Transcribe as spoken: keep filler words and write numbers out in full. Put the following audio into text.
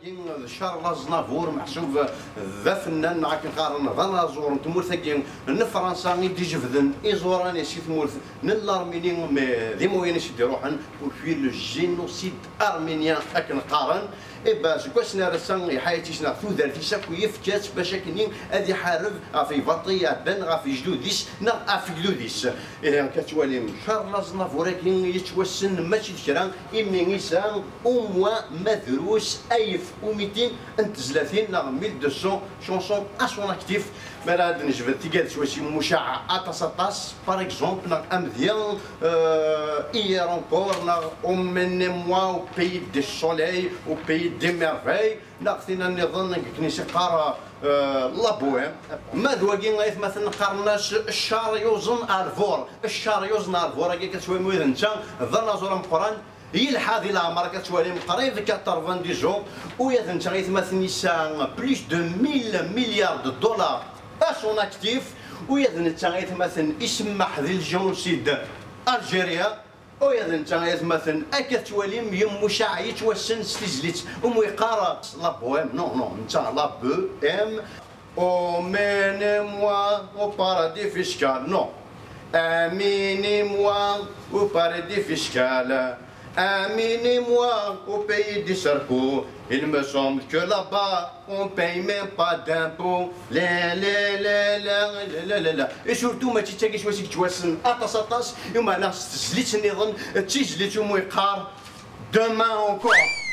D Charles Aznavour, meḥsub d afennan neɣ akken qqaren d anaẓur n tmurt-agi n Fransa i d-ijebden iẓuran-is i tmurt n l'Arménie, mais d imawlan-is i d-iruḥen, ur fi le génocide arménien akken qqaren. Iba seg wass n ar ass-a iḥaya-tt-is neɣ tudert-is akk yefka-tt bac akken ad iḥareb ɣef lbaṭel iɛeddan ɣef lejdud-is neɣ ɣef yegdud-is. Ihi akka tettwalim Charles Aznavour-agi yettwassen mačči d kra, imi yesɛa au moins ma drus alef u mitin n tezlatin neɣ mille deux cents chansons à son actif. Mi ara d-nejbed tigad s wass yemmucaɛ aṭas aṭas, par exemple, neɣ amedya, euh, Hier encore, neɣ Emmenez-moi au pays du soleil, au pays des merveilles, neɣ tina nniḍen deg akken i s-iqqar, euh, La Bohème. Ma d wagi, aytmaten, qqaren-as ccar yuẓen ar lbur. Ccar yuẓen ar lbur-agi akka tettwalim ula d netta d anaẓur ameqqran, yelḥa di leɛmer, akka tettwalim qrib quatre-vingt-dix ans, ula d netta, aytmaten, yesɛa plus de mille milliards de dollars à son actif, ula d netta, aytmaten, isemmeḥ di le génocide algérien, ula d netta, aytmaten, akka tettwalim yemmucaɛ yettwassen s tizlit, umi yeqqar La Bohème, non, non, netta La Bohème. Emmenez-moi au paradis fiscal, non. Amenez-moi au paradis fiscal. Amenez-moi au pays des serpents. Il me semble que là-bas, on paye même pas d'impôts. La, la, la, la, la, la, la, la. Et surtout, mačči d tagi s wass i yettwassen aṭas, aṭas, i umeɛna s tezlit nniḍen, d tizlit umi yeqqar Demain encore.